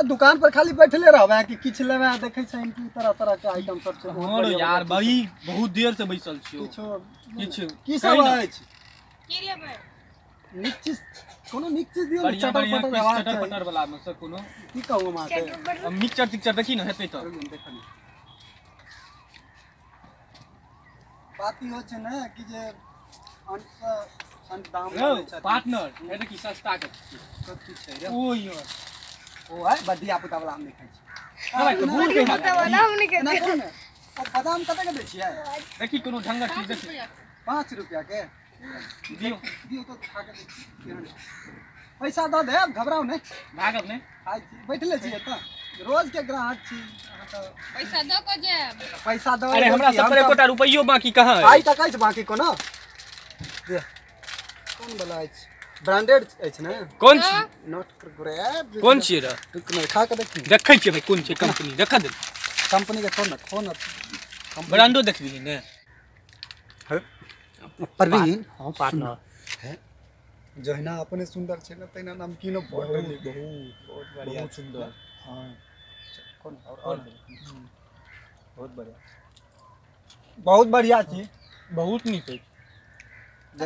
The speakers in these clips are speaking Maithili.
दुकान पर खाली बैठले रहबै कि किछ लेबै देखै छै कि तरह तरह के आइटम सब छै। हां यार बड़ी बहुत देर से बैसल छियो। किछो किछु की सब अछि? की लेबै? नीक चीज कोनो नीक चीज दियौ ने, चटर पटर आवाज चटर पटर वाला में से कोनो की कहू हम अहाँके। मिक्सचर तिक्चर देखी न हेतै त देखनी बात ई होइ छै ने कि जे अंत अंत दाम लै छै पार्टनर हे देखी सस्ता के कथी छै रे। ओ यार ओ है बधिया पुता वाला हम नहि खाइ छी। भाई तो भूल के वाला हम नहि खाइ छी। ओ बादाम कते के दै छियै? देखी कोनो ढंगर चीज देखी 5 रुपया के दियौ दियौ तो खा के देखी। पैसा दऽ देब, घबराउ नहि, भागब नहि। खाइ छी बैठले छियै तऽ रोज के ग्राहक छी अहाँ तऽ पैसा दऽ के जायब। पैसा दऽ अरे हमरा सब पर एकोटा रुपैयो बाकी कहाँ है? आइ तक अछि बाकी कोनो? कोन वाला अछि? ब्रांडेड अछि ने? कोन छी? Not grab. कोन छी रे? नहि खा के देखी। देखै छियै भाई कोन छै कंपनी, देखा दे कंपनी के। छोड़ ना, खो ना, ब्रांडो देखबी ने। परवीन हां पार्टनर है जहिना अपने सुंदर छै ने तहिना नमकीनो बहुत बहुत बढ़िया, बहुत सुंदर। हां कोन और बहुत बढ़िया, बहुत बढ़िया छी, बहुत नीक है।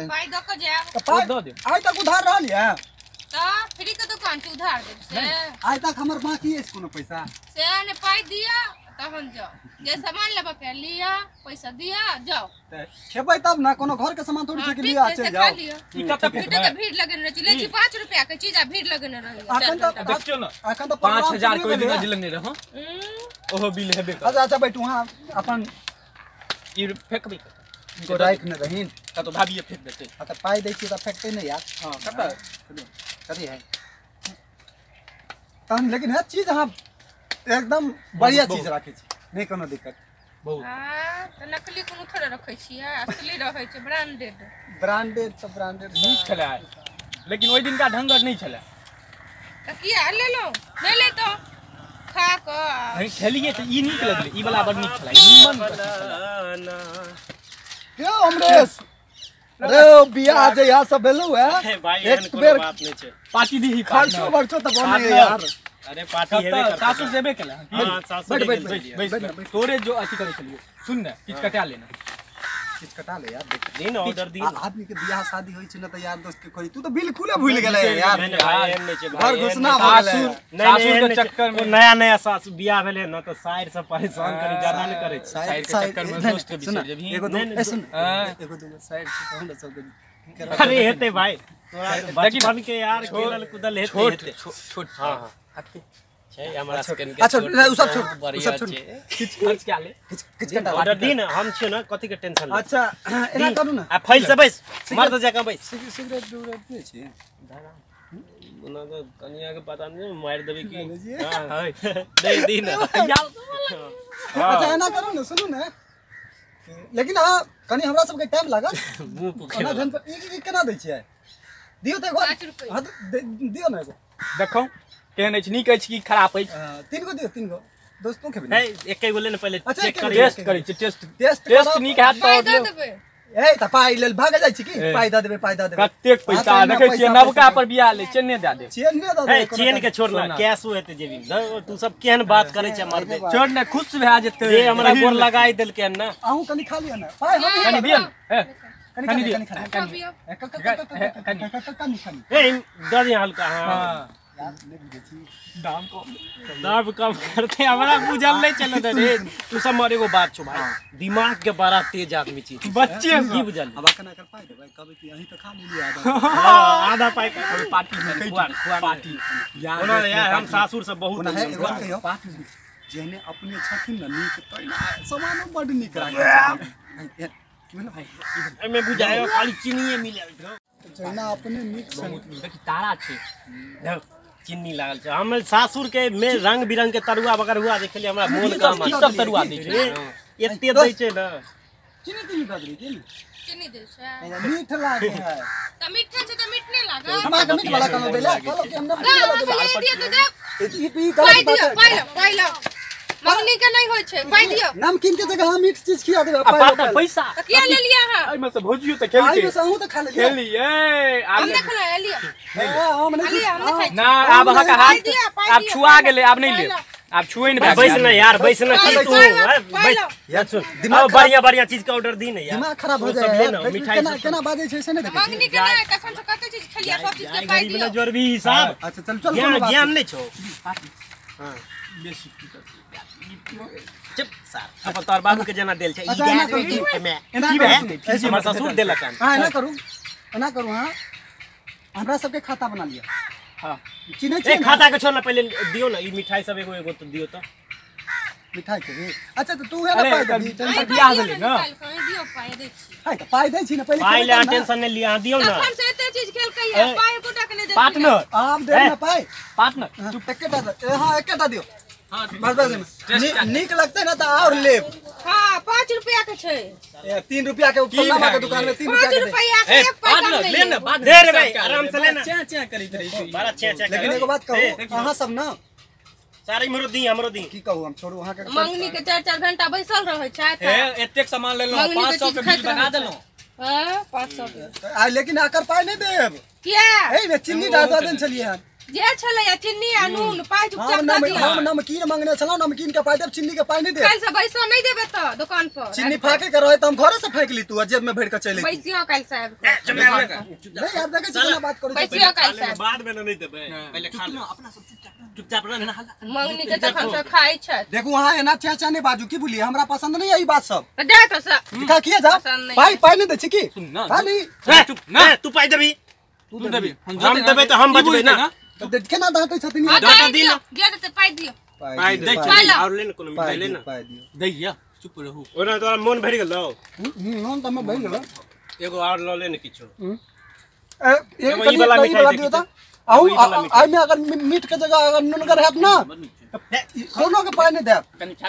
पाई दऽ के जायब। पाई दऽ दे। आइ तक उधार रहल ये त फ्री के दुकान छै, उधार देब से आइ तक हमर बाकी अछि कोनो पैसा से ने। पाई दिया तहन जाओ, जे सामान लेबऽ के लिया, पैसा दिया जाओ। त खेबै तब ना, कोनो घर के सामान थोड़ी छै कि लिया चल जाओ। ई कत भीड़ भीड़ लगेने रहै छै। ले छी 5 रुपया के चीज आ भीड़ लगेने रहै। अखन त देखियौ ना अखन त 5000 कोई दिन जिलने रह। ओहो बिल हेबे कर। अच्छा अच्छा बैठू हां अपन ई फेकबै को राख ने रहीन त तो भाभीए फेक देतै। हां त पाई दै छी त फेकतै नै यार। हां कत कथी है तहन? लेकिन है चीज अहाँ एकदम बढ़िया चीज राखै छी, नहि कोनो दिक्कत। बहुत हां त नकली कोनो थोड़े रखै छियै, असली रहै छै, ब्रांडेड। ब्रांडेड त ब्रांडेड नीक छलै लेकिन ओहि दिनका ढंगर नहि छलै। त किया लेलौ? नहि ले तो खा क नहीं खेलिए त ई नीक लगलै, ई वाला बड़ नीक छलै, नीमन छलै। क्यों अमरेश अरे बियाह जे यहाँ सब भेलौ है भाई एक बेर बात नहीं छै पार्टी दीही खर्चो बर्चो त बने यार। अरे पार्टी हेबे करतै, सासु जेबे केला। हां सासु बैठ बैठ बैठ तोरे जो अथी करै छलियो सुन ने, किछ कटा लेना, किछ कटा ले यार। देख दिन ऑर्डर दी। आदमी के बियाह शादी होई छै न त यार दोस्त के खोजी। तू त बिल्कुल भूल गेलै यार। नहीं भाई एहन नहीं छै घर घुसना भ गेलै सासुर के चक्कर में। नया नया सासु बियाह भेलै न त साइर सब परेशान करी ज्यादा नहीं करै छै। साइर के चक्कर में दोस्त के बिसर जेबही। एगो दो ए सुन एगो दो साइर से कहू न सब के। अरे हेतै भाई तोरा बचपन के यार खेलल कुदल हेतै। छोट छोट हां हां छै हमरा सबके। अच्छा उ सब छोड़, उ सब छोड़, किछ खर्च क्या ले, किछ किछ कटा ऑर्डर दी न, हम छियो न कथि के टेंशन ले। अच्छा एना करू न आ फैल से बैस मर्द जकाँ बैस। सिगरेट डुगरेट पिए छी? ओना त कनिया के पता नहीं मार देबे की। हां दे दी न। अच्छा एना करू न सुनू न, लेकिन हां कनी हमरा सबके टाइम लागत। मुंह पुखे ओना धन पर ई केना दै छियै? दियौ त एगो। हां दियौ न एगो। देखौ केहन अछि, नीक अछि कि खराब अछि? तीन गो दियौ, तीन गो दोस्तो खेबै। नहीं एके गो ले ने पहिले चेक करी, टेस्ट करै छी। टेस्ट टेस्ट नीक हैत त देबै। ए त पाई लेल भाग जाइ छी की? पाई द देबै, पाई द देबै। कतेक पैसा देखै छियै नवका पर बियाह ले चेने दए दे, चेने द दे। चेन के छोड़ ना, कैश हेतै जेबी। तू सब केहन बात करै छै मर्द। छोड़ ने, खुश भए जेतै। रे हमरा गोर लगाई देलकै हन ना। अहूँ कनी खा लिअ ना पाई। हम कनी दियौ ने, कनी दियौ, कनी कनी कनी ए द दिया हल्का। हां यार नहीं बुझै छी दाम कम, दाम कम करते हमरा बुझल नहीं चलत रे। तू सब मर एगो बात छौ भाई, दिमाग के बड़ा तेज आदमी छी बच्चे की बुझल। अब अखन एकर पाई देबै कहबै कि अहीं त खा लेलियै आधा। हां आधा पाई के पार्टी में खुआ खुआ पार्टी यार। ओना यार हम सासुर से बहुत एगो बात कहियौ, जेहने अपने छथिन न नीक तहिना सामानो बड नीक राखै छथिन। की भेल भाई? एमे बुझायो खाली चीनीए मिलल छौ। जहिना अपने नीक बहुत देखी तारा छै, देख चीनी लागल छै। हम सासुर के में रंग बिरंग के तरुआ बगरुआ देखलियै, हमरा मोन काम की सब तरुआ दै छै एते दै छै न। चीनी तीनी दऽ देली की? चीनी दै छै, मीठ लागे है त मीठा छै त मीठ नै लागत। हमरा के मीठ वाला कहलौ देला, कहलौ कि हम नमकीन वाला देबै। दियो त देब। ई ई गलत बात है। पाई लो, पाई लो। मंगनी के नहीं होय छै, पाइ दियौ। नमकीन के जगह हम मीठ चीज खिया देबै। पार्टनर पैसा त किया ले लिया अहाँ? एहिमे से भौजियो त खेल के एहिमे से अहूँ त खा लेलियै। खेलियै हम देखल एलियै। हम नहीं ना, आब अहाँ के हाथ आब छुआ गेलै, आब नहीं लेब, आब छुए नहीं। बैस ना यार, बैस ना तू, बैस यार। सुन, दिमाग बढ़िया बढ़िया चीज के ऑर्डर दी ना यार, दिमाग खराब हो जाए यार। केना केना बाजै छै से नहीं देखै। मंगनी के नहीं, तखन से कते चीज खेलिया, सब चीज के पाइ दियौ। जोर भी हिसाब। अच्छा चल चल, कोनो बात ज्ञान नहीं छौ। हां बेसी की कर चुप सार, अपन तोर बाबू के जना देल छै ई दे में की भेल? हमर ससुर देलक। हां एना करू, एना करू। हां हमरा सबके खाता बना लिया। हां चिन्है छी? ए खाता के छोड़ ना, पहले दियो ना ई मिठाई सब एगो एगो तो दियो। त मिठाई के अच्छा त तू है ना पाई देबी, टेंशन बियाह भेलै ना। दियो पाई दै छी। हां त पाई दै छी ना पहले, पाई ले टेंशन नहीं लिया, दियो ना। तखन से एते चीज खेलकै है, पाई एकोटा के नहीं दे। पार्टनर आप दे ना पाई। पार्टनर तू एकेटा दे। हां एकेटा दियो। हां बस बस, नीक लगतै ना त और लेब। हां 5 रुपया के छै। ए 3 रुपया के फल्लामा के दुकान में 3 रुपया के। 5 रुपया के एक पैसा नहीं ले ना, दे रे भाई, आराम से लेना। चे चे करैत रहै छै बड़ा चे चे। लेकिन एगो बात कहू अहाँ सब ना सारे इमरो दी, हमरो दी। की कहू हम, छोड़ू अहाँ के। मंगनी के 4-4 घंटा बैसल रहै छै। ए एतेक सामान लेलौ, 500 के बिल बना देलौ। हां 500 के। आ लेकिन आकर पाई नहीं देब। किया? ए ने चीनी डाल देन छलियै हन जे छलै या चीनी आ नून पाई चुपचाप दऽ दियौ। हम नमकीन मंगने छलौ, नमकीन के पाई देब, चीनी के पाई नहीं देब। काल्हि से पैसा नहीं देबे त दुकान पर। चीनी फाके के रहे त हम घरे से फेंक ली, तू जेब में भर के चले। पैसियो काल्हि से आबि नहीं यार, देखै छी केना बात करै छै। पैसियो काल्हि से बाद में नहीं देबे, पहले खा ले अपना सब। चुपचाप चुपचाप रह ना। मंगनी के तखन से खाइ छै। देखू अहाँ एना चाचा नहीं बाजू, की बोलिए हमरा पसंद नहीं है ई बात सब। दे तो से दिखा किया जा, पाई पाई नहीं दै छी की? खाली चुप ना, तू पाई देबी, तू देबी, हम देबे त हम बचबे ना। त केना दाँतै छथिन? डाटा दी ना, दिया त पाई दियो, पाई दे छी और ले न कोनो मिठाई ले ना, पाई दियो दैया। चुप रहू, ओना तोरा मन भरि गेलौ। मन त हम भरि गेलौ, एगो और ल ले न किछो। ए एक वाला मिठाई दियो त आउ। आइ में अगर मीठ के जगह अगर नुनगर हैत ना, कोनो के पाई नहीं देब।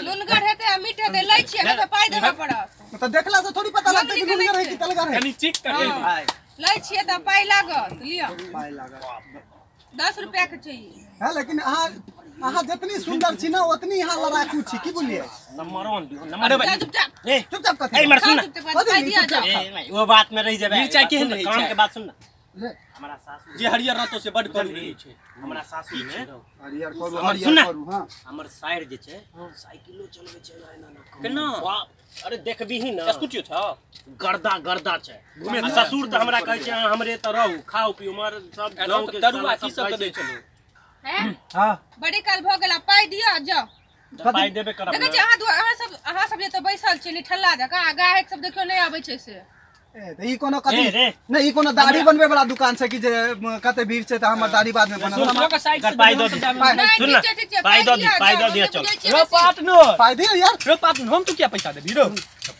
नुनगर हेतै आ मीठ हेतै लै छियै त पाई देबे पड़त। त देखला से थोड़ी पता लगतै कि नुनगर है कि तलगर है। कनी चेक कर भाई, लै छियै त पाई लागत। लिअ पाई लागत, 10 रुपया के चाहिए। हां लेकिन अहाँ अहाँ जितनी सुंदर छी ना उतनी यहाँ लड़ाकू छी, की बोलिए? नंबर 1 दियो, नंबर। अरे भाई चुपचाप, ए चुपचाप कथी? ए मर सुन ना, ए भाई वो बात में रह जेबे। मिर्चा केहन रहै छै? काम के बात सुन ना। हमरा सासु जे हरियर रहतो से बड करू रहै छै। हमरा सासु ने हरियर करू, हरियर करू। हां हमर साइर जे छै साइकिलो चलबै छै ना एना ना केना? अरे देखबीही ना, स्कूटियो छ, गर्दा गर्दा छै। ससुर त हमरा कहै छै अहाँ हमरे त रहू, खाउ पिउ, मर सब गांव के तरुआ की सब त दै छलो। हैं हां बड़ी काल भ गेला, पाई दियो जाओ। पाई देबे करब। देखै छी अहाँ सब जे त बैसल छी निठल्ला जकाँ, गाहक सब देखियो नहीं आबै छै से। ए त ई कोनो कथी नहीं, ई कोनो दाढ़ी बनबे वाला दुकान छै कि जे कते भीड़ छै त हमर दाढ़ी बाद में बनल। पाई दऽ दी, सुन ना, पाई दऽ दी, पाई दऽ दिया चल। रो पार्टनर पाई दियो यार। रो पार्टनर हम तू क्या पैसा देबी रो?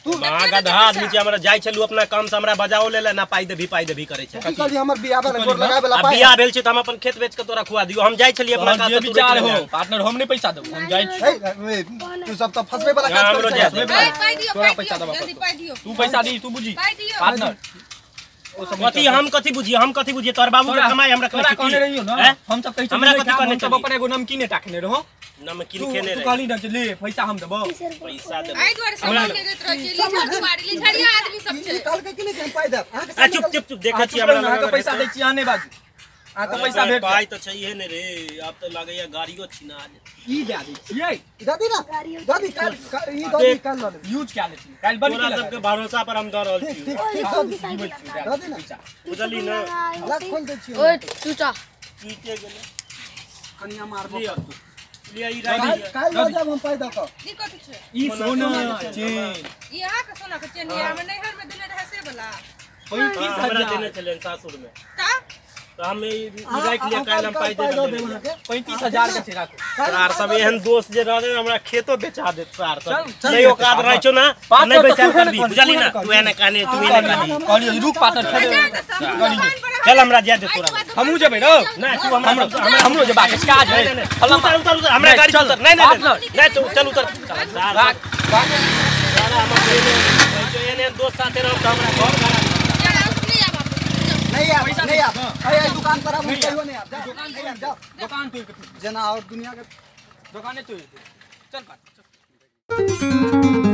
तू मां गधा आदमी छै, हमरा जाय छलु अपना काम से, हमरा बजाओ लेले ना पाई देबी पाई देबी करै छै। की कहली हमर बियाह वाला गोर लगाय वाला पाई? बियाह भेल छै त हम अपन खेत बेच के तोरा खुआ दियो। हम जाय छलियै अपना काज से, तू विचार हो पार्टनर, हम नहीं पैसा देबो, हम जाय छी। ए तू सब त फसबे वाला काज करै छै। पाई दियो, तोरा पैसा देबो, जल्दी पाई दियो। तू पैसा दी, तू बुझी पार्टनर। कथी हम कथी बुझिए, हम कथी बुझिए? तोर बाबू के कमाई हमरा तोरा कहने रहियो ना, हम सब कहै छी हमरा कथी कहने? हम सब अपन एगो नमकीने टा खेने रहो, नमकीन खेने रहे। तू कहली ना ले पैसा हम देबो, पैसा देबो। एहि दुआरे सामान के दैत रहै छी, लिझर दुआरे लिझरिया आदमी सब छै। ई कहल के कि नहीं हम पाई देब अहाँ के? आ चुप चुप चुप, देखै छी हमरा अहाँ के पैसा दै छी, अहाँ नहि बाजू। अहाँ के पैसा भेट पाई त छैहे ने रे, आब त लागैया गाड़ियो छिना जेतै। ई दए दै छियै, दादी ना दादी काल ई दादी काल ल लेबै, यूज कए लै छी काल्हि बन तोरा सबके भरोसा पर हम द रहल छी। ठीक ठीक दादी ना बुझली ना, लक खोल दै छी। ओए चूचा पीटे गेलै कनिया मारबो लिया लिया ई राखि काल ल जाब हम पाई द क। ई कथी छै? ई सोना चेन। ई अहाँ के सोना के चेन हमरा नैहर में देने रहे से वाला 35,000 हमरा देने छलन सासुर में। त तो हम ई राखि लिया, काल्हि हम पाई दे देब। 35,000 के छै राखू। सार सब एहन दोस्त जे रहले हमरा खेतो बेचा देत सार सब। नहीं औकात रहै छौ ना, नहीं बेचार करबी, बुझली ना? तू एने काने, तू एने काने। कहलियो रुक पातर चल हमरा जा दे तोरा। हमहू जेबै रौ। नहीं तू हमरा हमरो जेबाक काज है। उतर उतर उतर हमरा गाड़ी से उतर। नहीं नहीं नहीं तू चल उतर। सार सारा हमर एने दोस्त साथे रहब त हमरा घर भाड़ा नहीं आप नहीं आप अरे दुकान पर आप कहियो नहीं आप जाओ दुकान तोड़ के जना और दुनिया के दुकाने तोड़ दे। चल पार्टनर। है।